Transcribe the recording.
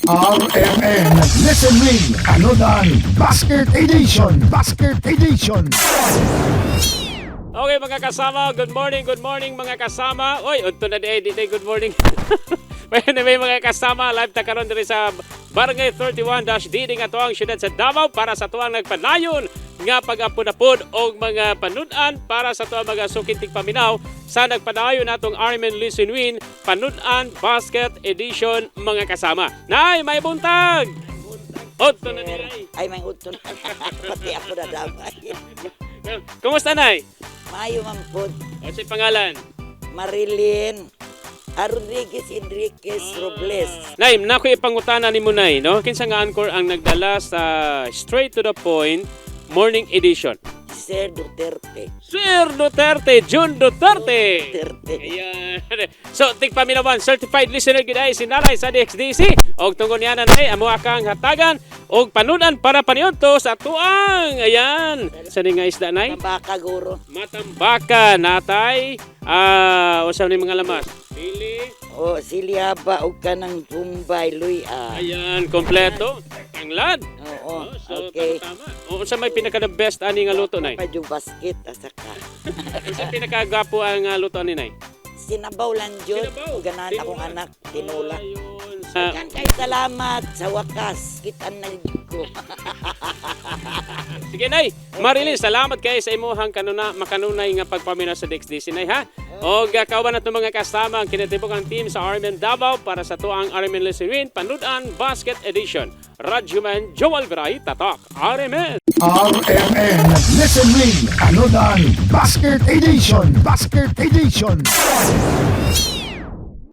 RMN Listen Ring Kanudan Basket Edition. Basket Edition. Okay, mga kasama, good morning, mga kasama. Oy, unto na di di good morning. May mga kasama, live ta karon diri sa Barangay 31-D nga atuang syudad sa Davao para sa tuang nagpanayon nga pag-apod-apod og mga panud-an para sa tuang mga suking tigpaminaw sa nagpadayon natong RMN Listen Win Panud-an Basket Edition, mga kasama. Nay, may buntag! Unto na di ay. Ay, may utol. Pati ako na damay. Kumusta, Nay? Maayo man pod. Ano sa pangalan? Marilyn Rodriguez Enriquez Robles. Nay, nako ipangutana nimo, Nay, no? Kinsa nga anchor ang nagdala sa Straight to the Point Morning Edition? Sir Duterte. Sir Duterte, Jun Duterte. Duterte. Ayan. So, tigpaminawan, certified listener gid ay si Nanay sa DXDC. Og tungod niya, Nanay, amo kang hatagan og panudan para paniudto sa tuang. Ayan. Sa ni nga isda, Nay? Baka guro. Matambaka natay. Ah, usa ni mga lamas? Pili. O, siliaba og kanang Bombay luya. Ayan, kompleto. Tanglad. Oo, Oh, so, okay. tama-tama. O, unsa may pinaka the best ani nga luto, Nay? Pa yung basket asa ka. Unsa pinakagwapo ang luto ani, Nay? Sinabaw lang jud. Sinabaw. Ganahan akong Tinula. anak tinula. Ayun. Yan kay salamat sa wakas. Kitan na jud ko. Sige, Nay, Marilyn, salamat kay sa imuhang kanuna makanunay nga pagpaminaw sa DXDC, Nay, ha. Og kauban nato, mga kasama, ang kinatibuk ang team sa RMN Davao para sa tuang RMN Listen Win Panudan Basket Edition. Radyoman Joel Veray, Tatak RMN. RMN Listen Ring Kanudan Basket Edition. Basket Edition.